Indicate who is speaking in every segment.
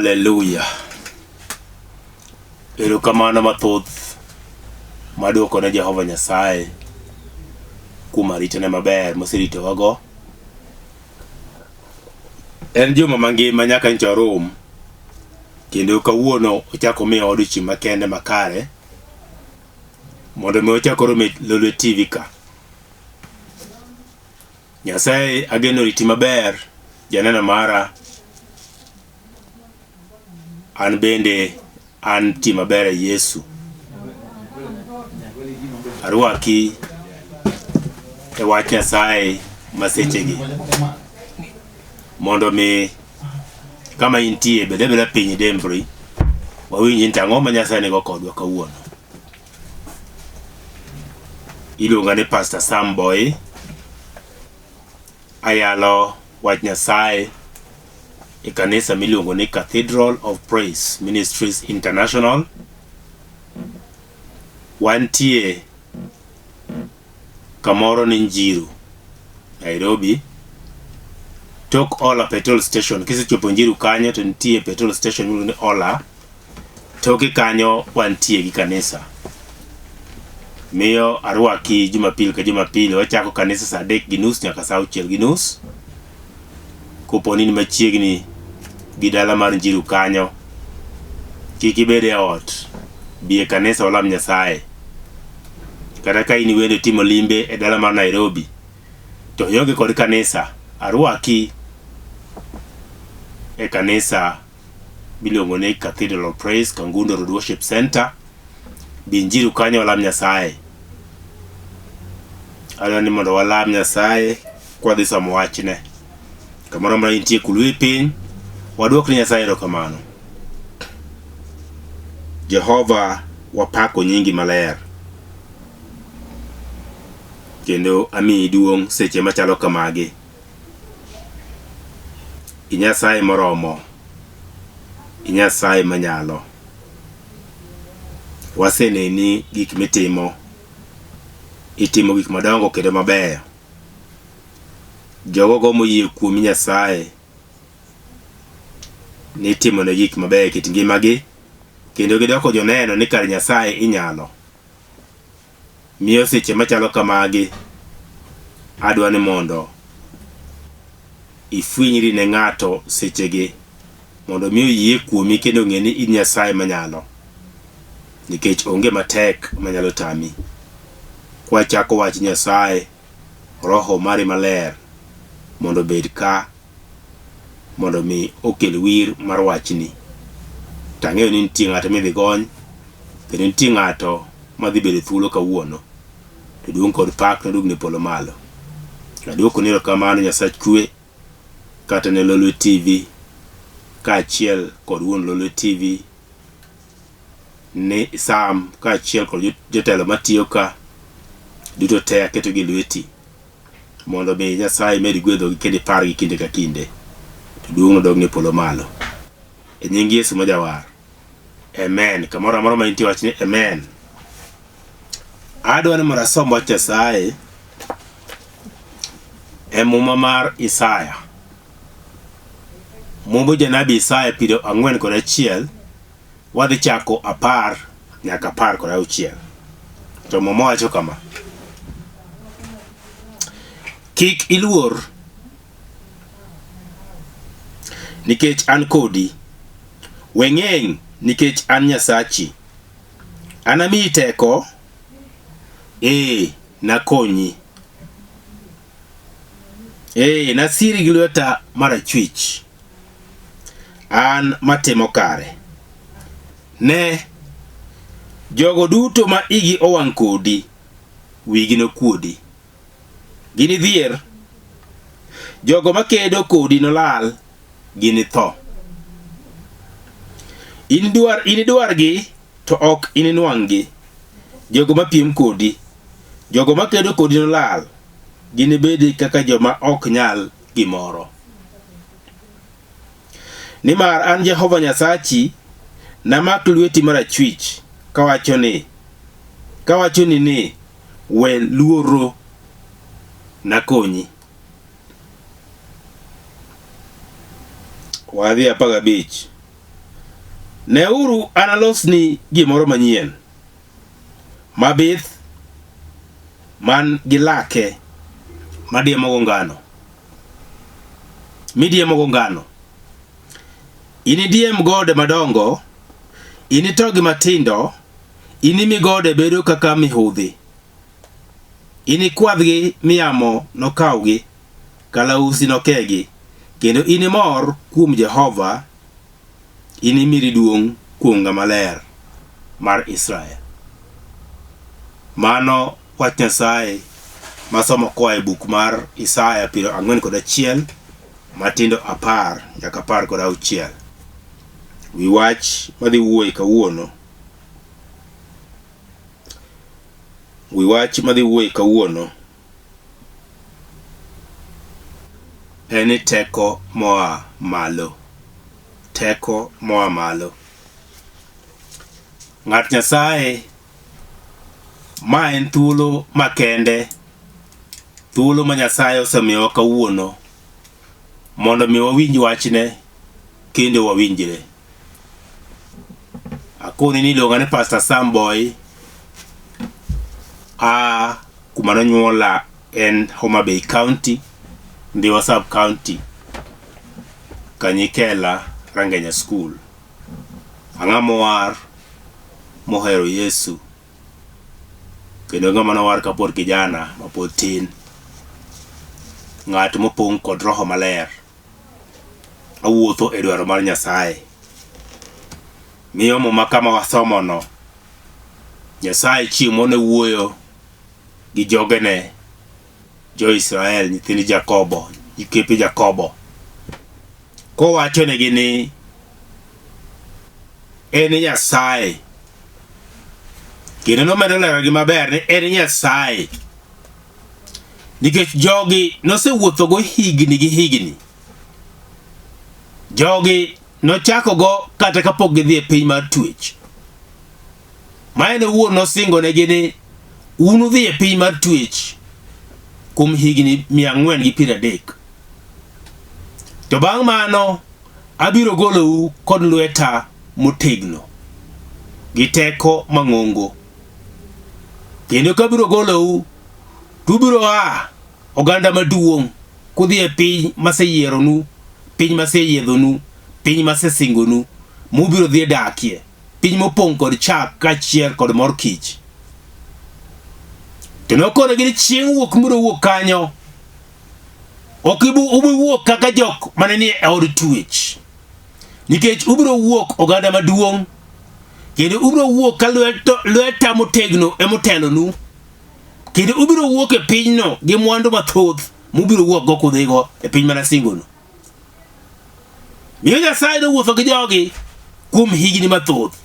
Speaker 1: Haleluya. Erokamano mathoth maduoko ne Jehova Nyasaye kuom aritane maber moseritowago. En juma mangima nyaka nyocha orum kendo kawuono ochako omiyowa odiochieng' makende makare mondo mi wachak orom e Lolwe TV ka. Nyasaye ageno riti maber janeno mara. An bende an ti maber e Yesu. Arwaki e wach Nyasaye ma sechegi mondo mi kama intie bed abeda piny idembri wawinj ni to ang'o ma Nyasaye nigo kodwa kawuono. Iluonga ni Pastor Sam Boy. Ayalo wach Nyasaye e kanisa miluongo ni Cathedral of Praise Ministries International. Wantie kamoro ni Njiru, Nairobi. Tok Ola petrol station, kisechopo Njiru kanyo to nitie petrol station miluongo ni Ola. Toke kanyo wantie gi kanisa. Miyo arwaki Jumapil ka Jumapil wachako kanisa saa 3:30 nyaka saa 6:30. Kopo ni in machiegni gi dala mar Njiru kanyo, kik ibed e ot, bi e kanisa walam Nyasaye. Kata ka in wendo timo limbe e dala mar Nairobi, to ionge kod kanisa, arwaki e kanisa miluongo ni Cathedral of Praise Kangundo Road Worship Center. Bi Njiru kanyo walam Nyasaye. Adwaro ni mondo walam Nyasaye kwadhi somo wachne. Kamoro amora intie kulwi piny, waduok ne Nyasaye erokamano. Jehova wapako nyingi maler kendo amiyi duong' seche machalo kamagi. I Nyasaye moromo, i Nyasaye manyalo. Waseneni gik mitimo, itimo gik madongo kendo mabeyo. Jogogo moyie kuomi Nyasaye nitimone gik mabeyo e kit ngimagi kendo gidoko joneno ni kar Nyasaye inyalo. Miyo seche machalo kamagi adwa ni mondo ifwenyri ne ng'ato sechegi mondo mi oyie kuomi kendo ong'e ni in Nyasaye manyalo nikech onge matek manyalo tami. Kwachako wach Nyasaye, Roho mari maler mondo obed ka mondo mi okel wir mar wachni. To ang'eyo ni nitie ng'ato midhi gony kendo nitie ng'ato madhi bedo thuolo kawuono. To duong' kod pak noduogne e polo malo. Aduokoni erokamano Nyasach kwe kata ne Lolwe TV kaachiel kod wuon Lolwe TV ni Sam kaachiel kod jotelo matiyo ka duto te aketogi e lweti mondo mi Nyasaye med gwedhogi kendo ipargi kinde ka kinde. To duong' nodog ne polo malo. E nying Yesu ma Jawar. Amen. Kamoro amora ma intie wach ni amen. Adwa ni mondo asom wach Nyasaye e muma mar Isaya. Mumb janabi Isaya 41 wadhi chako 10 nyaka 16. To muma wacho kama. Kik iluor nikech an kodi. We ng'eng' nikech an Nyasachi. Anamiyi teko, ee, nakonyi. Ee, nasiri gi lweta marachwich. An matimo kare. Ne, jogo duto ma igi owang' kodi, wigi nokuodi. Ginidhier. Jogo makedo kodi nolal, ginitho. Inidwar, inidwargi to ok ininwang'gi. Jogo mapiem kodi, jogo makedo kodi nolal, ginibedi kaka joma ok nyal gimoro. Nimar an Jehova Nyasachi namak lweti marachwich kawacho ni kawachoni ni we luoro nakonyi. Wadhi 15. Neuru analosni gimoro manyien, mabith man gi lake madiemogo ngano, midiemogo ngano. Inidiem gode madongo, initogi matindo, inimi gode bedo kaka mihudhi. Inikwadhgi mi yamo nokawgi, kalausi nokegi, kendo inimor kuom Jehova, inimiri duong' kuom Ng'ama Ler mar Israel. Mano wach Nyasaye masomo koa e buk mar Isaya 41 matindo 10 nyaka 16. Wi wach madhi wuoye kawuono Wi wach madhi wuoye kawuono en ni teko moa malo. Teko moa malo. Ng'at Nyasaye, ma en thuolo makende, thuolo ma Nyasaye osemiyowa kawuono mondo mi wawinj wachne kendo wawinjre. Akoni ni iluonga ni Pastor Sam Boy. A kuma nonyuola en Homa Bay County, Ndhiwa Sub County, Kanyikela, Rangenya School. Ang'a mowar mohero Yesu kendo ng'ama nowar kapod kijana mapod tin. Ng'at mopong' kod Roho Maler. Awuotho e dwaro mar Nyasaye. Miyo Muma kama wasomono, Nyasaye chieng' moro ne wuoyo gi jogene, jo-Israel, nyithind Jakobo, nyikepe Jakobo, kowachonegi ni en e Nyasaye. Kendo nomedo lerogi maber ni en e Nyasaye. Nikech jogi nosewuothogo higni gi higni. Jogi nochakogo kata kapok gidhi e piny mar twech. Ma en owuon nosingonegi ni un udhi e piny mar twech kuom higni 430. To bang' mano abiro golou kod lweta motegno gi teko mang'ongo. Kendo kabiro golou to ubiro a oganda maduong' kudhi e piny maseyieronu, piny maseyiedhonu, piny masesingonu, mubiro dhi dakie, piny mopong' kod chak kaachiel kod mor kich. To nokonegi ni chieng' wuok mubiro wuok kanyo, ok ubi wuok kaka jok mane nie e od twech, nikech ubiro wuok oganda maduong' kendo ubiro wuok ka lweta motegno emotelonu kendo ubiro wuok e pinyno gi mwandu mathoth mubiro wuok go kudhigo e piny mana singono. Miyo Nyasaye nowuotho gi jogi kuom higni mathoth.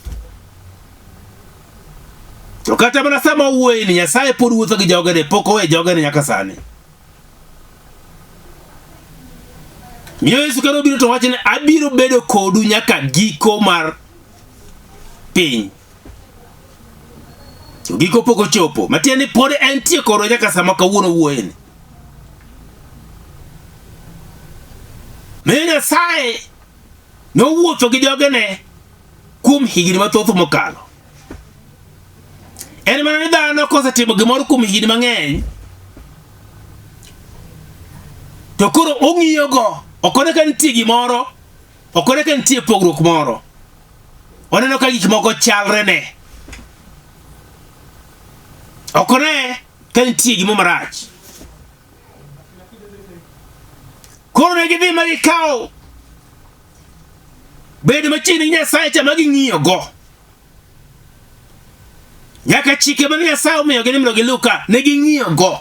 Speaker 1: To kata mana sama owuoye ni Nyasaye pod wuotho gi jogene, pok owe jogene nyaka sani. Miyo Yesu kane obiro to wacho ni abiro bedo kodu nyaka giko mar piny. To giko pok ochopo, matiende ni pod entie kodwa nyaka sama kawuono wuoyeni. Miyo Nyasaye nowuotho gi jogene kuom higni mathoth mokalo. En mana ni dhano kosetimo gimoro kuom higni mang'eny to koro ong'iyogo, ok one ka nitie gimoro, ok one ka nitie pogruok moro. Oneno ka gik moko chalre ne. Ok one ka nitie gimo marach. Koro ne gidhi ma gikawo bedo machiegni gi Nyasaye cha ma ging'iyo go. Nyaka chike mane Nyasaye omiyogi ni mondo giluw ka ne ging'iyo go.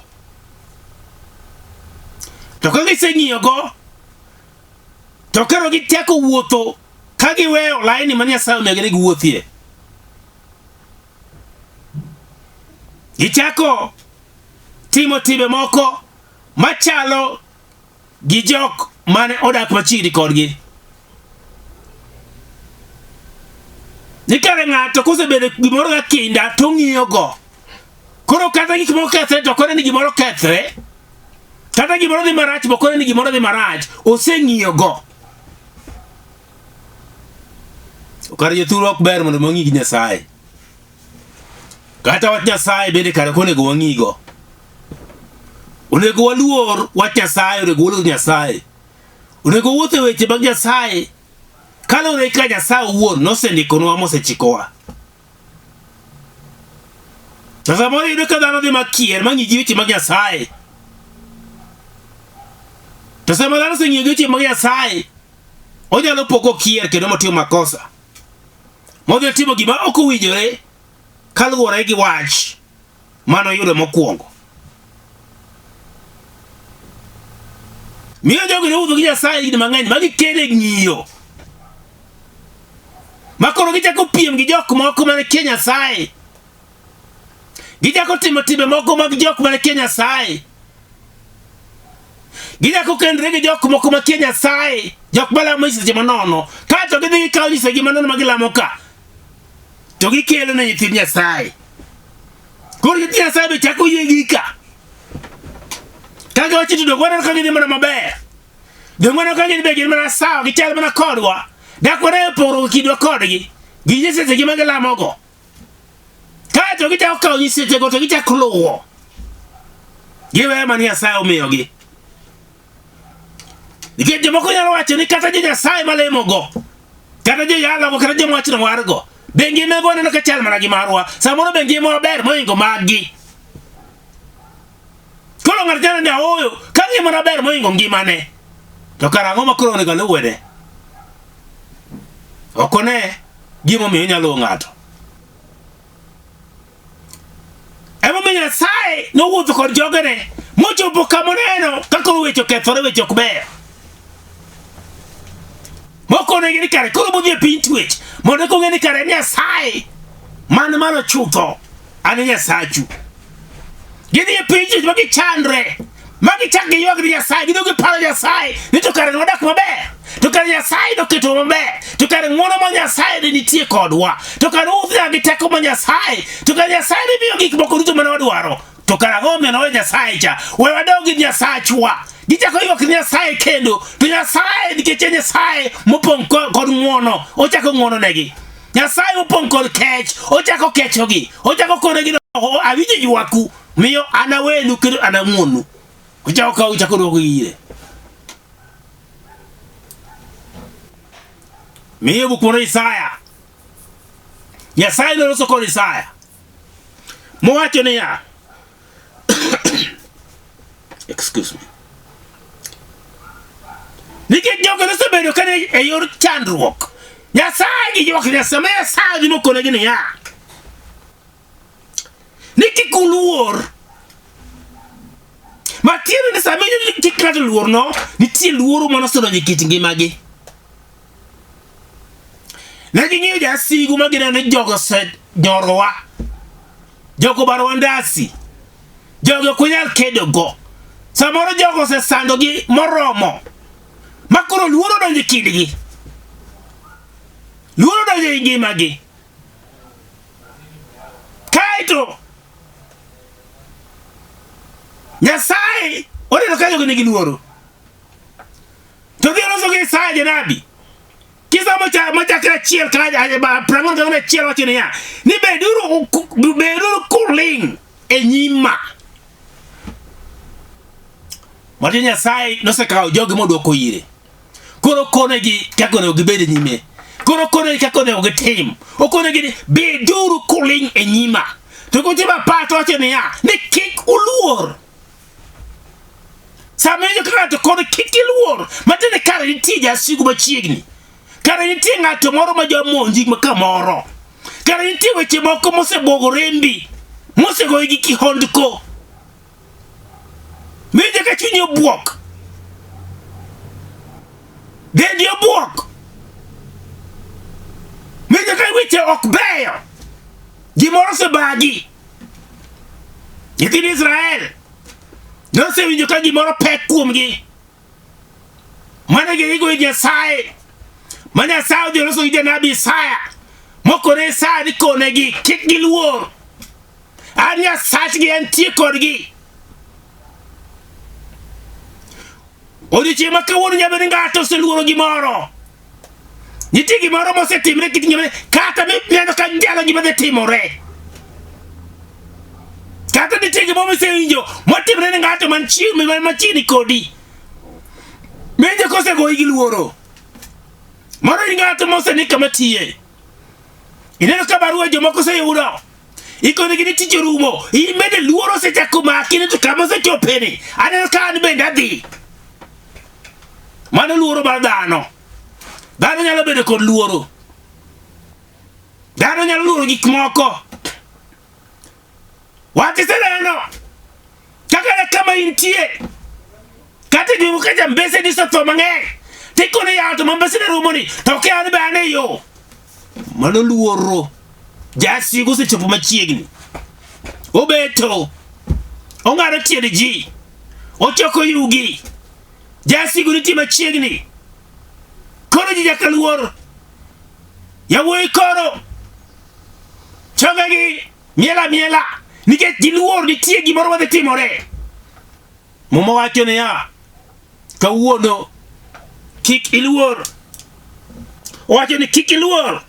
Speaker 1: To ka giseng'iyo go, to koro gichako wuotho ka giweyo laini ma Nyasaye omiyogi ni giwuothie. Gichako timo timbe moko machalo gi jok mane odak machiegni kodgi. Ni kare ng'ato kosebedo gimoro ka kinda to ong'iyogo. Koro kata gik moko kethre to ok one ni gimoro kethre. Kata gimoro dhi marach be ok one ni gimoro dhi marach. Oseng'iyogo. Kare jothuru ok ber mondo wang'i gi Nyasaye. Kata wach Nyasaye bende kare ok onego wang'igo. Onego waluor wach Nyasaye, onego waluor Nyasaye. Onego wawuoth e weche mag Nyasaye kaluwore ka Nyasaye owuon nosendikonwa mosechikowa. To samoro iyudo ka dhano dhi makier ma ng'i gi weche mag Nyasaye. To sama dhano oseng'iyo gi weche mag Nyasaye, onyalo po kokier kendo motimo makosa. Modhi otimo gima ok owinjore kaluwore gi wach mane oyudo mokwongo. Miyo jogi nowuotho gi Nyasaye higni mang'eny ma gikele ng'iyo. Ma koro gichako piem gi jok moko mane kia Nyasaye. Gichako timo timbe moko mag jok mane kia Nyasaye. Gichako kendre gi jok moko makia Nyasaye, jok malamo nyiseche manono. Kato gidhi gikawo nyisechegi manono ma gilamo ka. To gikelo ne nyithind Nyasaye. Koro nyithind Nyasaye be chako yie gi ka. Ka giwacho to dong waneno ka gidhi mana maber. Dong waneno ka gin be gin mana sawa, gichal mana kodwa. Dak waneno pogruok e kindwa kodgi. Gi nyisechegi ma gilamogo. Kaeto gichako kawo nyisechego to gichako luwo. Giweyo mana Nyasaye omiyogi. Nikech jomoko nyalo wacho ni kata jo Nyasaye malemogo, kata joyalogo, kata joma wacho ni wargo, be ngimago waneno ka chal mana gi marwa. Samoro be ngimawa ber mohingo maggi. Koro ng'ato chalo ni aoyo, ka ngimana ber mohingo ngimane, to kara ang'o ma koro onego aluwene? Ok one gimomiyo inyalo luwo ng'ato. Emomiyo Nyasaye nowuotho kod jogene mochopo kama oneno ka koro weche okethore, weche ok beyo. Mokonegi ni kare koro budhi e piny twech mondo eka ong'e ni kare Nyasaye man malo chutho an e Nyasachu. Gidhi e piny twech ma gichandre ma gichak giywag ni Nyasaye, gidhi giparo Nyasaye ni to kare nwadak maber, to kare Nyasaye noketo maber, to kare ng'wono ma Nyasaye ne nitie kodwa, to kare wawuotho gi teko ma Nyasaye, to kare Nyasaye ne miyo gik moko duto mane wadwaro. To kare ang'o momiyo naweyo Nyasaye cha? We wadog gi Nyasachwa. Gichako ywak ni Nyasaye kendo, to Nyasaye nikech en Nyasaye mopong' kod ng'wono, ochako ng'wono negi. Nyasaye mopong' kod kech, ochako kechogi, ochako konegi ni awinjo ywaku, miyo an awenu kendo an ang'wonnu. Ochako kawo ochako duokogi ire. Miyo buk moro Isaya. Nyasaye noloso kod Isaya. Mowacho niya, excuse me. Nikech jogo nosebedo ka ni e yor chandruok. Nyasaye gi ywak Nyasaye, ma Nyasaye dhi mokonegi niya, ni kik uluor. Matiende ni sama iwinjo ni kik ng'ato luor no, nitie luoro mane osedonjo e kit ngimagi. Ne ging'iyo jasigu ma gineno ni jogo osenyorowa, jogo barowa ndasi, jogi ok wanyal kedogo. Samoro jogo osesandogi moromo ma koro luoro odonjo e kindgi, luoro odonjo e ngimagi. Kaeto Nyasaye oneno ka jogi nigi luoro. To dhi loso gi Isaya janabi. Kisomo cha machakre achiel ka 41 wacho niya, ni beduru beduru kuling' e nyima. Matiende Nyasaye nosekawo jogi modwoko ire. Koro konegi kaka onego gibed e nyime. Koro konegi kaka onego gitim. Okonegi ni beduru kuling' e nyima. To kochopo apar to wacho niya, ni kik uluor. Sama iwinjo ka ng'ato koni kik iluor, matiende kare nitie jasigu machiegni. Kare nitie ng'ato moro ma jamonji ma kamoro. Kare nitie weche moko mosebwogo rembi, mosegoyi gi kihondko. Winjo ka chunyi obwok. Dendi obwok. Winjo ka weche ok beyo. Gimoro osebagi. Nyithind Israel nosewinjo ka gimoro pek kuomgi. Mane giringo ir Nyasaye. Ma Nyasaye odhi oloso gi janabi Isaya. Mokone Isaya ni konegi kik giluor. An Nyasachgi antie kodgi. Odiechieng' ma kawuono nyalo bedo ni ng'ato oseluoro gimoro. Nitie gimoro mosetimre kit ngimane kata mineno ka nyalo gima dhi timore. Kata nitie gimoro misewinjo motimre ne ng'ato man machiegni kodi. Winjo kosegoyi gi luoro. Moro in ng'ato mosendi kama tiye. Ineno ka barua jomoko oseyudo. Ikonegi ni tich orumo. In bende luoro osechako maki ni to kama osechopeni. Aneno ka an bende adhi. Mano luoro mar dhano. Dhano nyalo bedo kod luoro. Dhano nyalo luoro gik moko. Wach iseneno kaka ne kama intie kata gweng'u kacha mbese ni osetho mang'eny tikone yawa to ma mbese ne rumoni to ok an be an e yo mano luoro jasigu osechopo machiegni obeto ong'ado tiend ji ochoko yugi jasigu nitie machiegni koro ji nyaka luor yawuoyi koro chongegi miel amiela nikech giluor nitie gimoro madhi timore. Muma wacho niya, kawuono kik iluor. Owacho ni kik iluor.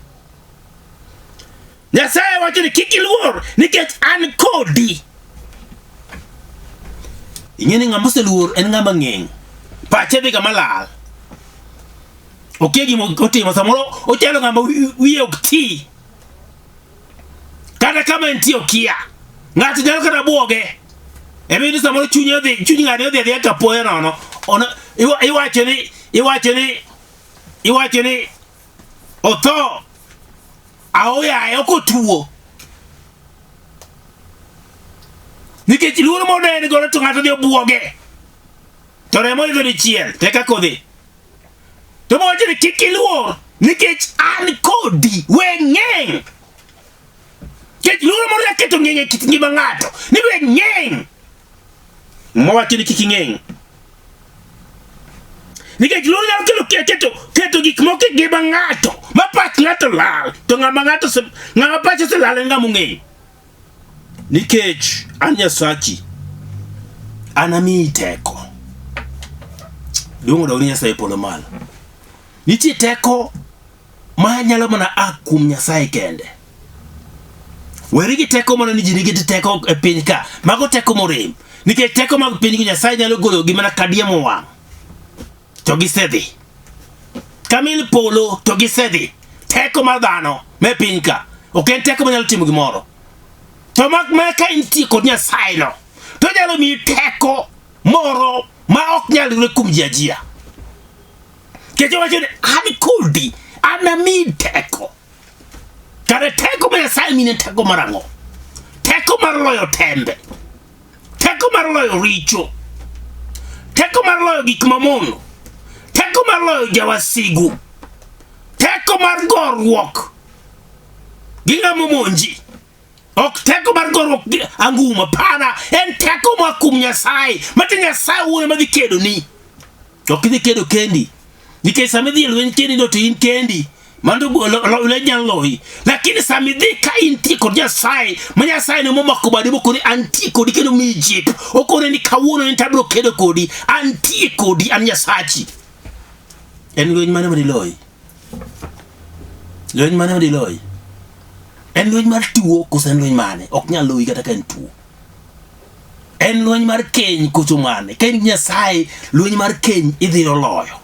Speaker 1: Nyasaye wacho ni kik iluor nikech an kodi. Ing'e ni ng'ama oseluor en ng'ama ng'eng'. Pache dhiga malal. Okia gima otimo samoro ochalo ng'ama wiye ok ti. Kata kama entie okia. Ng'ato nyalo kata buoge. Ema samoro chunye odhi, chuny ng'ato odhi adhiya kapoya nono. Ono, iwacho ni, iwacho ni, iwacho ni otho aoyaye ok otuo. Nikech luoro moro ne en godo to ng'ato odhi obuoge. To remo idho dichiel, to eka kodhi. To mowacho ni kik iluor nikech an kodi, we ng'eng'. Nikech luoro moro nyalo keto ng'eng' e kit ngima ng'ato, ni we ng'eng'. Mowacho ni kik ing'eng'. Nikech luoro nyalo kelo keto keto gik moko e ngima ng'ato ma pach ng'ato lal, to ng'ama ng'ato ng'ama pache oselal en ng'ama ong'eyo. Nikech an Nyasachi, anamiyi teko. Duong' odog ne Nyasaye e polo malo. Nitie teko ma nyalo mana a kuom Nyasaye kende. Weri gi teko mana ni ji nigi teko e piny ka. Mago teko morem. Nikech teko mag piny gi Nyasaye nyalo gologi mana kadiemo wang'. To gisedhi. Kamil polo to gisedhi. Teko mar dhano me piny ka ok en teko manyalo timo gimoro. To mak mana ka intie kod Nyasaye no, to onyalo miyi teko moro ma ok nyal yudre kuom ji ajia. Nikech owacho ni an kodi, anamiyi teko. Kare teko ma Nyasaye mine teko mar ang'o? Teko mar loyo tembe. Teko mar loyo richo. Teko mar loyo gik mamono. Teko mar loyo jawasigu. Teko mar goruok gi ng'ama omonji. Ok teko mar goruok gi anguma pana, en teko moa kuom Nyasaye, mate Nyasaye owuon ema dhi kedoni. Ok idhi kedo kendi. Nikech sama idhi e lweny kendi no to in kendi. Mano lweny nyalo loyi. Lakini sama idhi ka intie kod Nyasaye, ma Nyasaye ne momako badi mokoni antie kodi kendo miyi jip. Okone ni kawuono en tabiro kedo kodi, antie kodi, an Nyasachi. En lweny mane ma diloyi? Lweny mane ma diloyi? En lweny mar tuo koso en lweny mane? Ok nyal loyi kata ka en tuo. En lweny mar keny koso mane? Ka in gi Nyasaye, lweny mar keny idhiro loyo.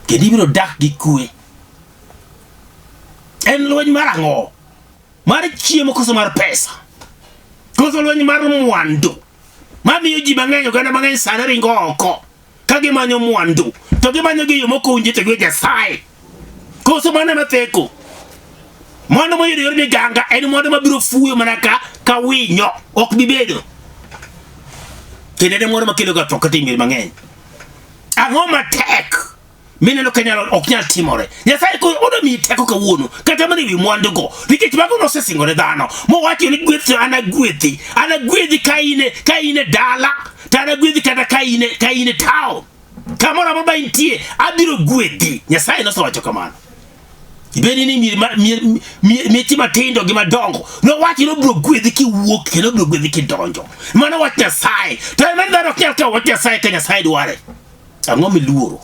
Speaker 1: Kendo ibiro dak gi kwe. En lweny mar ang'o? Mar chiemo koso mar pesa? Koso lweny mar mwandu? Mamiyo ji mang'eny, oganda mang'eny sani ringo oko ka gimanyo mwandu to gimanyo gi yo mokowinjore to gi Nyasaye. Koso mano ema theko. Mwandu moyudo e yor miganga en mwandu mabiro fuyo mana ka ka winyo, ok bi bedo. Kendo en mwandu makelo ga tho kata e mier mang'eny. Ang'o matek mineno ka nyalo ok nyal timore? Nyasaye koro odwa miyi teko kawuono kata mana ewi mwandugo, nikech mago nosesingo ne dhano mowacho ni gweth anagwedhi, anagwedhi ka in e- ka in e dala to anagwedhi kata ka in e- ka in e town kamoro amora ma intie abiro gwedhi. Nyasaye nosewacho kamano. Ibed ni miechi matindo gi madongo nowacho ni obiro gwedhi kiwuok kendo obiro gwedhi kidonjo. Mano wach Nyasaye. To en mano dhano ok nyal kawo wach Nyasaye ka Nyasaye dware. Ang'o miluoro?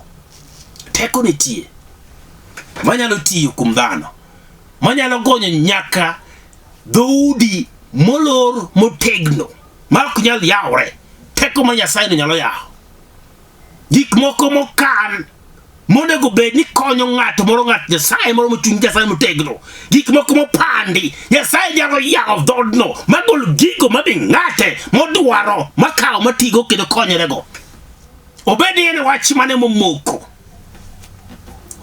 Speaker 1: Teko nitie. Manyalo tiyo kuom dhano. Manyalo gonyo nyaka dhoudi molor motegno ma ok nyal yawre. Teko ma Nyasaye no nyalo yawo. Gik moko mokan monego bed ni konyo ng'ato moro ng'at Nyasaye moro mochung' Nyasaye motegno. Gik moko mopandi Nyasaye nyalo yawo dhoodno magol gigo madhi ng'ate modwaro makawo matigo kendo konyorego. Obed ni en wach mane momoko.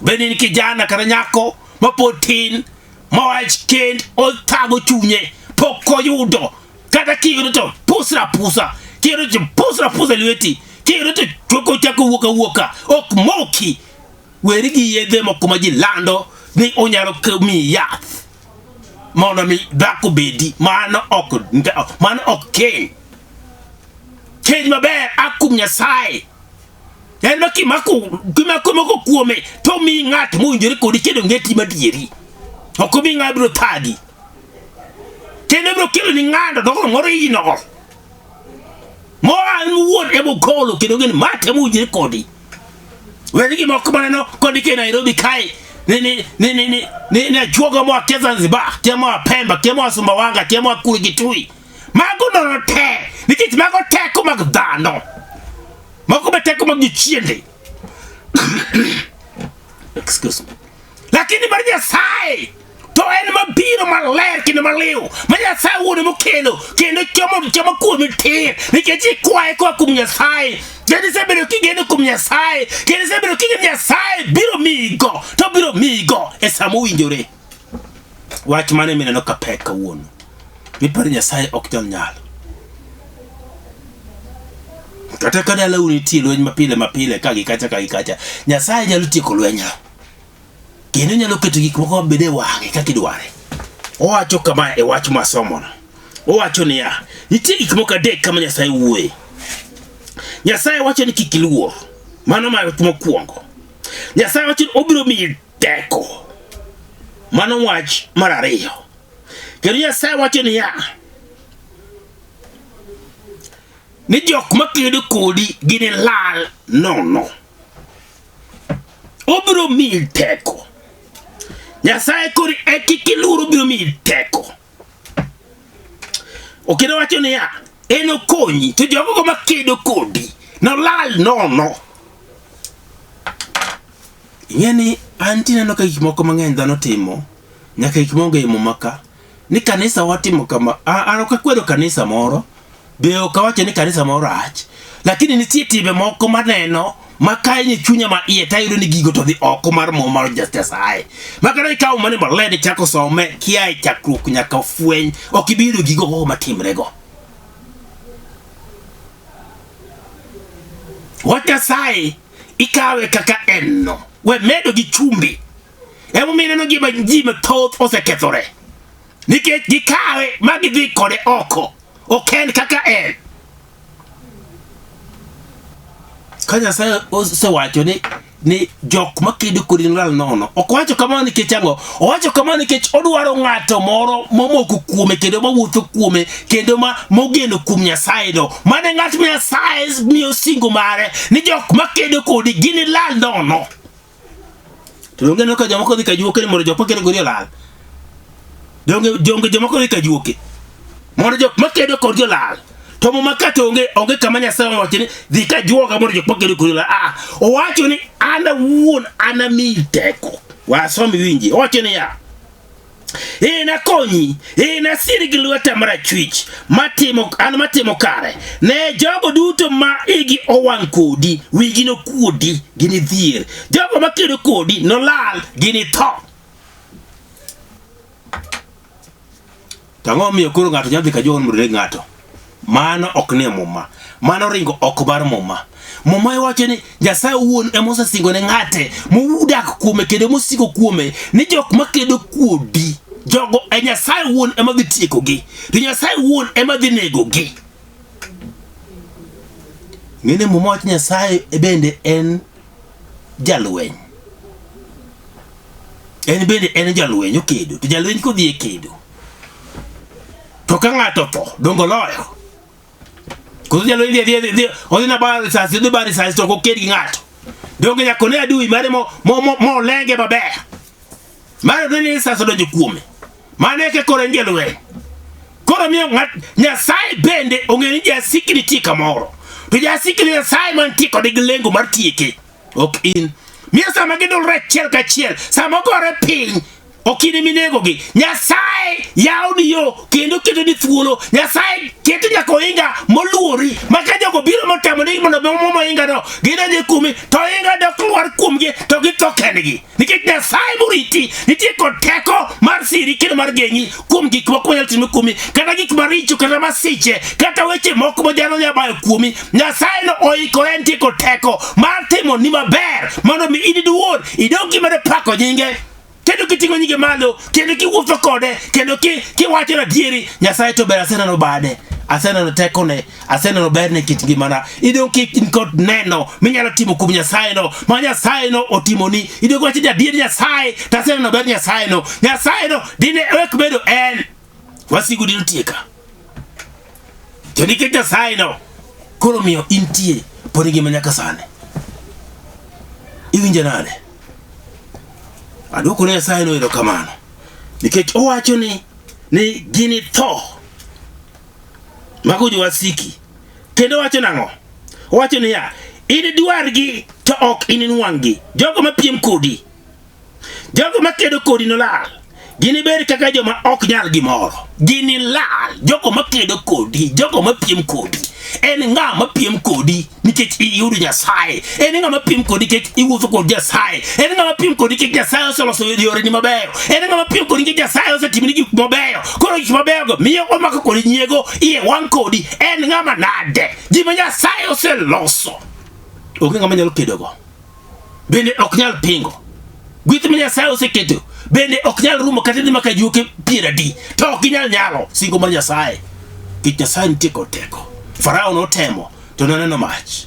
Speaker 1: Obed ni in kijana kata nyako mapod tin ma wach kend othago chunye pok oyudo kata kiyudo to pusra apusa kiyudo to pusra apusa e lweti kiyudo to choko chako wuok awuoka ok moki weri gi yedhe moko ma ji lando ni onyalo miyi yath mondo mi dhako bedi mano ok keny keny maber a kuom Nyasaye en ma kimako kimako moko kuome to omiyi ng'at mowinjore kodi kendo ng'eti madieri ok omi ng'a biro thagi kendo biro kelo ni ng'ando nogo moro iyi nogo moa en wuon emogolo kendo ng'eni ma temo winjore kodi weni gimoko maneno kondike e Nairobi kae ni ni ni ni ni ni ni ajuoga moa kia Zanzibar kia moa Pemba kia moa Sumbawanga kia moa kure gi Tui mago nono te nikech mago teko mag dhano mago be teko mag jochiende excuse me lakini mar Nyasaye to en mabiro maler kendo maliw ma Nyasaye wuon mokelo kendo chomo chomo kuomi tir nikech ikwaye koa kuom Nyasaye kendo isebedo kigeno kuom Nyasaye kendo isebedo kigeno Nyasaye biro miyigo to biro miyigo e sa mowinjore. Wach mane mineno ka pek kawuono miparo Nyasaye ok nyal nyalo kata ka dalau nitie lweny mapile mapile ka gi kacha ka gi kacha Nyasaye nyalo tieko lwenyno kendo nyalo keto gik moko mabed e wang'e kaka idware. Owacho kama e wach mwasomono. Owacho niya, nitie gik moko adek kama Nyasaye wuoye. Nyasaye wacho ni kik iluor. Mano ma wach mokwongo. Nyasaye wacho ni obiro miyi teko. Mano wach mar ariyo. Kendo Nyasaye wacho niya, ni jok makedo kodi ginilal nono. Obiro miyi teko. Nyasaye kori e kik iluor obiro miyi teko. Okendo wacho niya, enokonyi to jogogo makedo kodi nolal nono. Ing'e ni an tineno ka gik moko mang'eny dhano timo nyaka gik maonge e muma ka ni kanisa watimo kama an ok akwedo kanisa moro be ok awacho ni kanisa moro rach lakini nitie timbe moko maneno ma ka in e chunya ma iye tayudo ni gigo to dhi oko mar muma mar Nyasaye ma kata ikawo mane maler ichako some kia e chakruok nyaka fweny ok ibi yudo gigo go matimrego wach Nyasaye ikawe kaka en no we medo gi chumbi Emomiyo ineno gima ji mathoth osekethore nikech gikawe ma gidhi kode oko, ok en kaka en. Ka Nyasaye osewacho ni ni jok makedo kodi nolal nono, ok owacho kamano nikech ang'o? Owacho kamano nikech odwaro ng'ato moro momoko kuome kendo mawuotho kuome kendo ma mogeno kuom Nyasaye no. Mano e ng'at ma Nyasaye miyo singo mare ni jok makedo kodi ginilal nono. To donge ineno ka jomoko dhi ka juoke ni mondo jok makedo kodi olal? Donge donge jomoko dhi ka juoke mondo jok makedo kodi olal? To muma ka to onge onge kama Nyasaye owacho ni dhi ka juoga mondo jok makedo kodi olal. Ah, owacho ni an awuon anamiyi teko. Wasom iwinji. Owacho niya, Inakonyi, inasiri gi lweta marachwich, matimo, an matimo kare. Ne jogo duto ma igi owang' kodi, wigi nokuodi, ginidhier. Jogo makedo kodi nolal, ginitho. To ang'o momiyo koro ng'ato nyalo dhi ka juoga mondo oneg ng'ato? Mano ok nie Muma. Mano ringo oko mar Muma. Muma iwacho ni Nyasaye owuon ema osesingo ne ng'ate modak kuome kendo mosiko kuome ni jok makedo kodi jogo e Nyasaye owuon ema dhi tiekogi to Nyasaye owuon ema dhi negogi. Ng'ene Muma wacho Nyasaye bende en jalweny. En bende en jalweny okedo to jalweny kodhi e kedo To ka ng'ato otho, donge oloyo? Koso jalweny dhi adhiya dhi odhi na bar risasi, odhi bar risasi to ok oked gi ng'ato. Donge nyaka one adui mare mo mo mo mo olenge maber. Mano ne ni sasa donjo kuome. Mano eka koro en jalweny. Koro miyo ng'at Nyasaye bende ong'eyo ni jasiki nitie kamoro. To jasiki ni Nyasaye mantie kode gi lengo mar tieke. Ok in. Miyo sama gidulre achiel kachiel, sama ogore piny, ok in eminegogi. Nyasaye yawoni yo kendo ketoni thuolo. Nyasaye keto nyaka ohinga moluori ma ka jogo biro motemo ni mondo omom ohingano, gidonjo kuomi to ohinga dok lwar kuomgi to githo kendgi. Nikech Nyasaye moriti nitie kod teko mar siri kendo mar geng'i kuom gik moko manyalo timore kuomi, kata gik maricho, kata masiche, kata weche moko ma dhano nyalo bayo kuomi. Nyasaye no oikore, nitie kod teko mar timo ni maber mondo mi in iduor idong kimedo pako nyinge kendo kiting'o nyinge malo kendo kiwuotho kode kendo kiwacho adieri. Nyasaye to ber, aseneno bade, aseneno tekone, aseneno berne kit ngimana. Idong' ki in kod neno minyalo timo kuom Nyasaye no ma Nyasaye no otimoni. Idong' wacho ni adier Nyasaye to aseneno ber Nyasaye no. Nyasaye no dine wek bedo en wasigu dine otieka, to nikech Nyasaye no koro miyo intie pod ngima nyaka sani. Iwinjo nade? Aduoko ne Nyasaye no erokamano nikech owacho ni gini tho mago jowasiki. Kendo owacho nang'o? Owacho niya, inidwargi to ok ininwang'gi. Jogo mapiem kodi, jogo makedo kodi nolal. Ginibed kaka joma ok nyal gimoro. Ginilal. Jogo makedo kodi, jogo mapiem kodi. En ng'a mapiem kodi nikech iyudo Nyasaye? En ng'a mapiem kodi nikech iwuotho kod Nyasaye? En ng'a mapiem kodi nikech Nyasaye oseloso yoreni mabeyo? En ng'a mapiem kodi nikech Nyasaye osetimoni gik mabeyo? Koro gik mabeyogo miyo omako kodi nyiego, iye wang' kodi. En ng'ama nade? Gima Nyasaye oseloso onge ng'ama nyalo kedogo, bende ok nyal pingo. Gweth ma Nyasaye oseketo bende ok nyal rumo kata dhi maka juoke piero adi to ok ginyal nyalo singo mar Nyasaye. Nikech Nyasaye nitie kod teko. Farao notemo to noneno mach.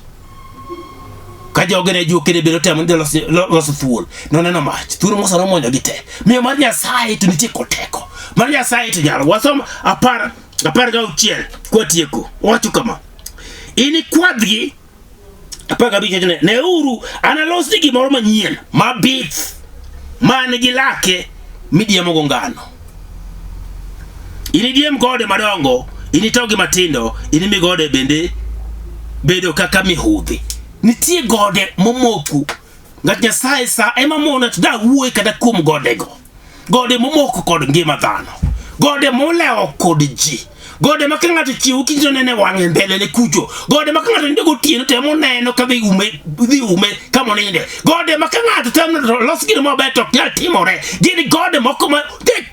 Speaker 1: Ka joge ne juoke ne bende otemo ni loso thuol, noneno mach. Thuol Musa nomonyogi te. Miyo mar Nyasaye to nitie kod teko. Mar Nyasaye to nyalo. Wasom 16 kwatieko. Owacho kama. Inikwadhgi 15 wacho ni, neuru analosni gimoro manyien mabith man gi lake midiemogo ngano. Inidiem gode madongo, initogi matindo, inimi gode bende bedo kaka mihudhi. Nitie gode momoko. Ng'at Nyasaye sa ema mona to da wuoye kata kuom godego. Gode momoko kod ngima dhano. Gode molewo kod ji. Gode ma ka ng'ato chiewo okinyi to nene wang'e mbele ne kucho. Gode ma ka ng'ato nindo gotieno to ema oneno ka dhi ume dhi ume kama oninde. Gode ma ka ng'ato temo los gino maber to ok nyal timore. Gin gode moko ma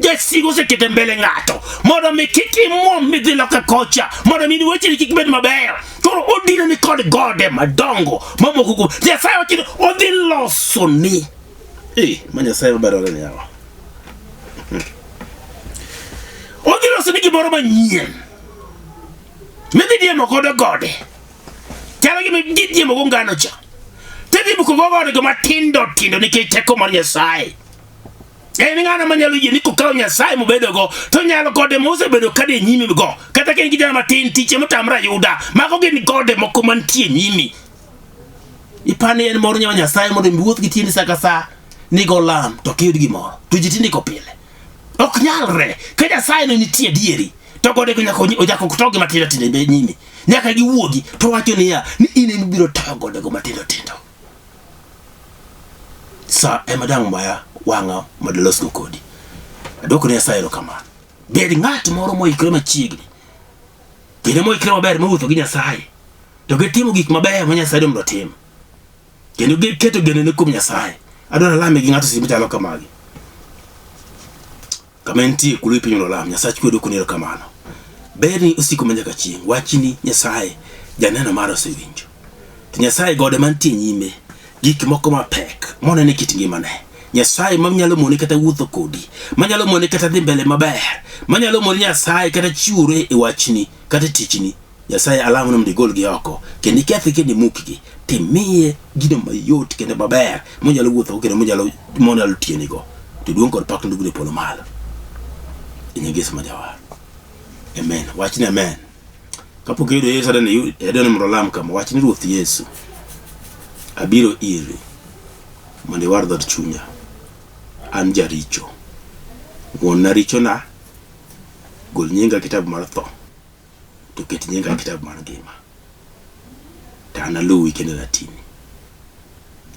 Speaker 1: jasigu oseketo e mbele ng'ato mondo mi kik imuom midhi loka kocha, mondo mi wecheni kik bed mabeyo. Koro odino ni kod gode madongo mamoko kuom Nyasaye wacho ni odhi losoni. Eh, ma Nyasaye maber ni yawa. Odhi losoni gimoro manyien midhi diemo godo gode. Chalo gima gidiemo go ngano cha. Tidhi buko go gode go matindo tindo nikech teko mar Nyasaye. En ng'ano manyalo yie ni kokawo Nyasaye mobedogo to nyalo gode mosebedo ka nie nyimi go. Kata ka in kijana matin tiche motamre ayuda. Mago gin gode moko mantie nyimi. Ipani en mor nyawa Nyasaye mondo iwuoth gi tiendi sa ka sa ni go lam to ok iyud gimoro. To ji tindiko pile. Ok nyalre. Ka Nyasaye no nitie adieri to gode go nyaka ojako togi matindo tindo e nyimi. Nyaka giwuogi to wacho niya ni in ema ibiro toyo godego matindo tindo. Sa ema dang' maya wang'a mondo alosgo kodi. Adwoko ne Nyasaye erokamano. Bed ng'at moro moikore machiegni. Kendo moikore maber mowuotho gi Nyasaye. To gitimo gik mabeyo ma Nyasaye dwaro mondo otim. Kendo giketo genone kuom Nyasaye. Adwaro alame gi ng'ato seche machalo kamagi. Kama entie kulo e piny mondo olam. Nyasach kwe dwokoni erokamano. Berni osiko ma nyaka chieng'. Wachni Nyasaye janeno mare osewinjo. To Nyasaye gode mantie nyime, gik moko mapek moneno e kit ngimane. Nyasaye manyalo mone kata wuotho kodi, manyalo mone kata dhi mbele maber, manyalo mone Nyasaye kata chiwore e wachni kata e tichni. Nyasaye alamo ni mondo igolgi oko kendo ikethgi kendo imukgi timiye gino mayot kendo maber monyalo wuothogo kendo monyalo tiyonigo. To duong' kod pak nodug e polo malo. E nying Yesu ma Jawar. Amen. Wachni amen. Kapok iyudo Yesu adwani mondo olam kama. Wach ni Ruoth Yesu, abiro iri mondo iwar dhood chunya. An jaricho. Ng'wonna richona, gol nyinga e kitabu mar tho, to ket nyinga e kitabu mar ngima. To analuwi kendo anatini.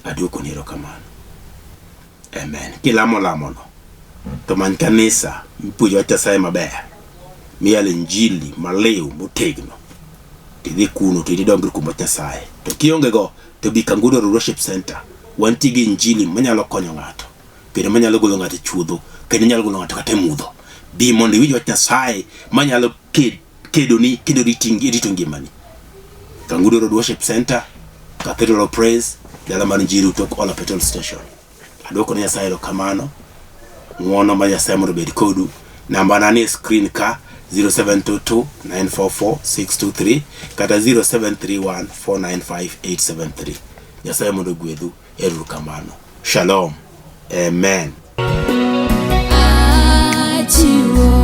Speaker 1: Aduokoni erokamano. Amen. Kilamo lamono, to many kanisa mipuonjo wach Nyasaye maber, miyalo injili maliw motegno, tidhi kuno to idongri kuom wach Nyasaye. To kionge go, to bi Kangudo Road Worship Center. Wantie gi injili manyalo konyo ng'ato, kendo manyalo golo ng'ato e chuodho, kendo nyalo golo ng'ato kata e mudho. Bi mondo iwinj wach Nyasaye manyalo kedoni kendo rito ngimani. Kangudo Road Worship Center, Cathedral of Praise, dala mar Njiru tok Ola Petrol Station. Adwoko ne Nyasaye erokamano. Ng'wono mar Nyasaye mondo obed kodu. Namba na ni e screen ka 0722 944 623 kata 0731 495 873. Nyasaye mondo ogwedhu. Erokamano. Shalom. Amen.
Speaker 2: Achiwo.